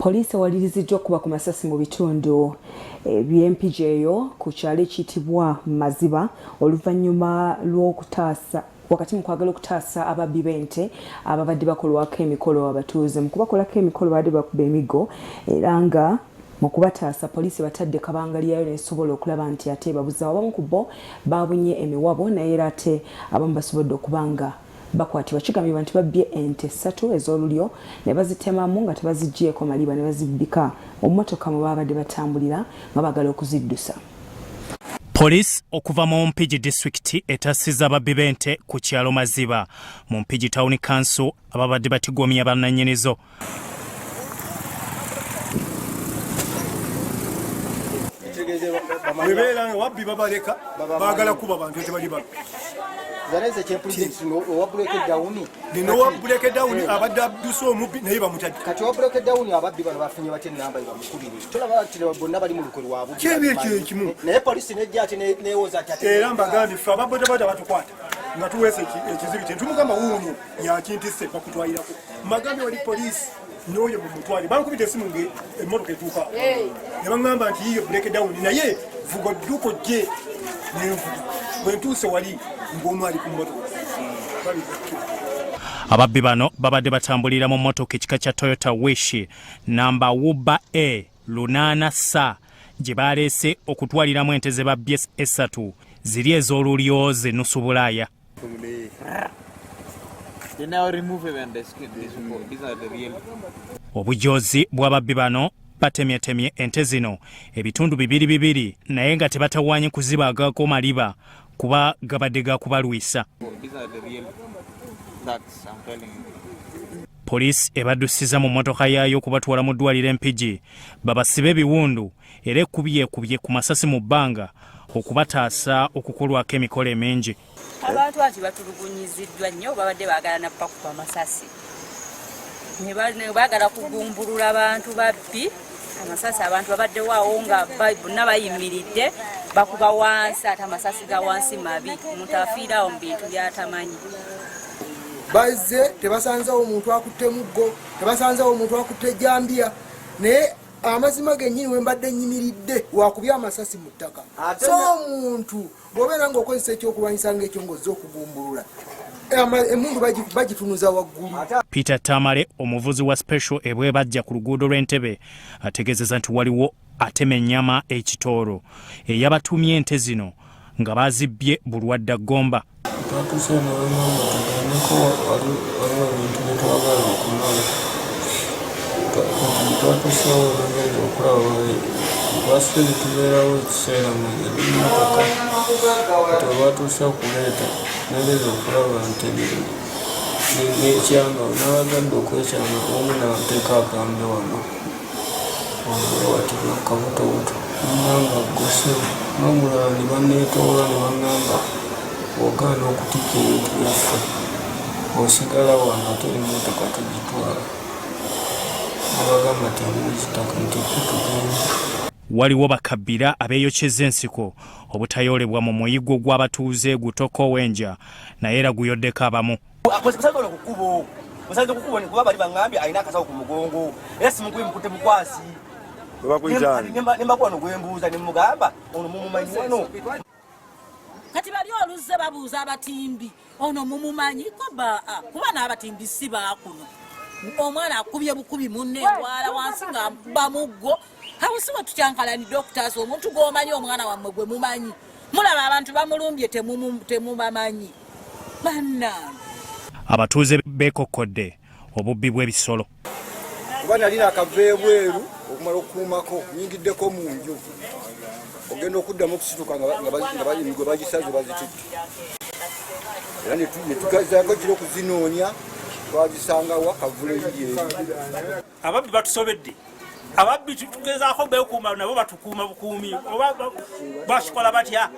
Poliisi ewaliriziddwa okukuba ku masasi mu bitundu by'Empigi eyo ku kyalo ekiyitibwa Maziba oluvannyuma lw'okutaasa wakati mu kwagala okutaasa ababbi b'ente ababadde bakolwako emikolo. Abatuuze mu kubakolako emikolo babadde bakuba emiggo era nga mu kubataasa poliisi batadde kabangali yayo nesobola okulaba nti ate ebabuzaawo. Abamu ku bo babunye emiwabo naye era ate abamu basobodde okuba nga bakwatibwa. Kigambibwa nti babbye ente ssatu ez'olulyo ne bazitemamu nga tebaziggyeeko maliba ne bazibbika mu mmotoka mwe baabadde batambulira nga baagala okuziddusa. Poliisi okuva mu Mpigi disitulikiti etaasizza ababbi b'ente ku kyalo Maziba mu Mpigi Town Council ababadde batigomya bannannyinizo. Webeera nga wabbi babaleka baagala kuba bantu tebali babbi. Nino wa break down abadde adduse omubbi naye bamutadde. Kati owa break down ababbi bano bafunye batya ennamba ebamukubire? Tolaba nti bonna bali mu lukwe lwabwe. Kyebi ekyo ekimu. Naye poliisi nejja ate neewoza nti ate. Era mbagambye ffe ababodaboda batukwata nga tuweesa ekizibiti ntumugamba wuuno yakintisse bakutwalirako. Mbagambye wali poliisi n'oyo mumutwale. Bankubidde esimu nga emmotoka etuuka ne baŋŋamba nti yiyo break down naye vuga odduka ojje nenvuga bwe ntuuse wali ng'omu ali ku mmotoka. Ababbi bano babadde batambulira mu mmotoka ekika kya Toyota Wish namba Wuba A 8 S gye baleese okutwaliramu ente ze babbye essatu ziri ez'olulyo ze nusu Bulaaya. Obujoozi bw'ababbi bano batemyetemye ente zino ebitundu bibiri bibiri naye nga tebatawaanye kuzibaagako maliba kuba gabadde ga kubalwisa. Poliisi ebaddusiza mu mmotoka yaayo okubatwala mu ddwaliro e Mpigi babasibe ebiwundu era ekubyekubye ku masasi mu bbanga okubataasa okukolwako emikolo emingi. Abantu ati batulugunyiziddwa nnyo, babadde baagala na bakuba amasasi ne baagala kugumbulula bantu babbi amasasi. Abantu babaddewo awo nga bonna bayimiridde bakuba wansi, ate amasasi ga wansi mabi, omuntu afiira awo mu bintu by'atamanyi. Bazze tebasanzewo omuntu akutte muggo, tebasanzewo omuntu akutte ejjambiya, naye amazima gennyini we mbadde nnyimiridde wakubye amasasi mu ttaka. So omuntu bw'obeera ng'okozesa ekyokulwanyisa ng'ekyo ng'ozze okugumbulula, emmundu bagitunuza waggulu. Peter Tamale omuvuzi wa Special ebwebajja ku luguudo lw'Entebe ategeezezza nti waliwo atema ennyama ekitooro eyabatumye ente zino nga bazibbye Bulwadda Gomba. Twatuuse ne bangamba tugendeko, waliwo ebintu bye twagala okumala. Twatuuseewo nagenze okulaba lwasente tubeerawo ekiseera mu mmotoka nti olwatuuse okuleeta nagenze okulaba nti nekyanga nabagadde okwekyanga omu nateeka akambe wano wati kabutobuto nangamba gwe n'omulala ne baneetoola ne bangamba ogaana okutikka ebintu byaffe osigala wano ate emmotoka tugitwala. Nabagamba nti emuzitaka nti ffe tugende. Waliwo bakabbira abeeyokyezza ensiko obutayoolebwa mu muyiggo gw'abatuuze Gutoko Wenja naye era guyoddeko abamu. Musanze ono ku kkubo, musanze ku kkubo kuba bali baŋŋambye alina akasawo ku mugongo era simukubi mukutte bukwasi. Ne mbakuba no gwe mbuuza ne mugamba ono mumumanyi wano. Kati bali oluzze babuuza abatimbi ono mumumanyi ko baa kuba n'abatimbi si baakuno. Omwana akubye bukubi munne endwala wansi nga bamuggo. Awo si we tukyankalanidde okutaasa omuntu gw'omanyi, omwana wammwe gwe mumanyi. Mulaba abantu bamulumbye temubamanyi bannange. Abatuuze beekokkodde obubbi bw'ebisolo. Kuba nali nakava ebweru okumala okukuumako, nyingiddeko mu nju, ogenda okuddamu okusituka nga emigwe bagisaze bazitutte, era netugezaako kiro okuzinoonya twazisangawa kavule eri eri. Ababbi batusobedde, ababbi tugezaako bekuuma nabo batukuuma bukuumi, oba bakikola batya?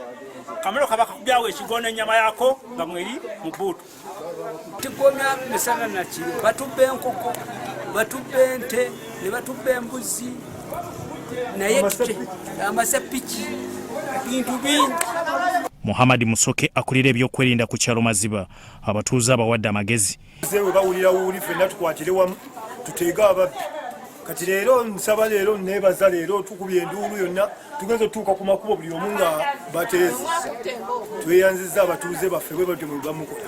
Kamero kaba kakubyawo ekigoona ennyama yako nga mweri mu bbuutu. Tugomya misana nakiro, batubba enkoko, batubba ente, ne batubba embuzi, naye amasepiki, bintu bingi. Muhammad Musoke akulira ebyokwerinda ku kyalo Maziba abatuuze abawadde amagezi. Zewe bawulira wuuli ffenna tukwatire wamu tuteege ababbi. Kati leero nsaba, leero nebaza, leero tukubye enduulu yonna, tugenza otutuuka ku makubo buli omu nga bateezeza. Tweyanziza abatuuze baffe bwe batyo bwe bamukola.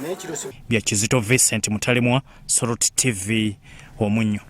Bya Kizito Vincent Mutalemwa, Soroti TV, Omunnyo.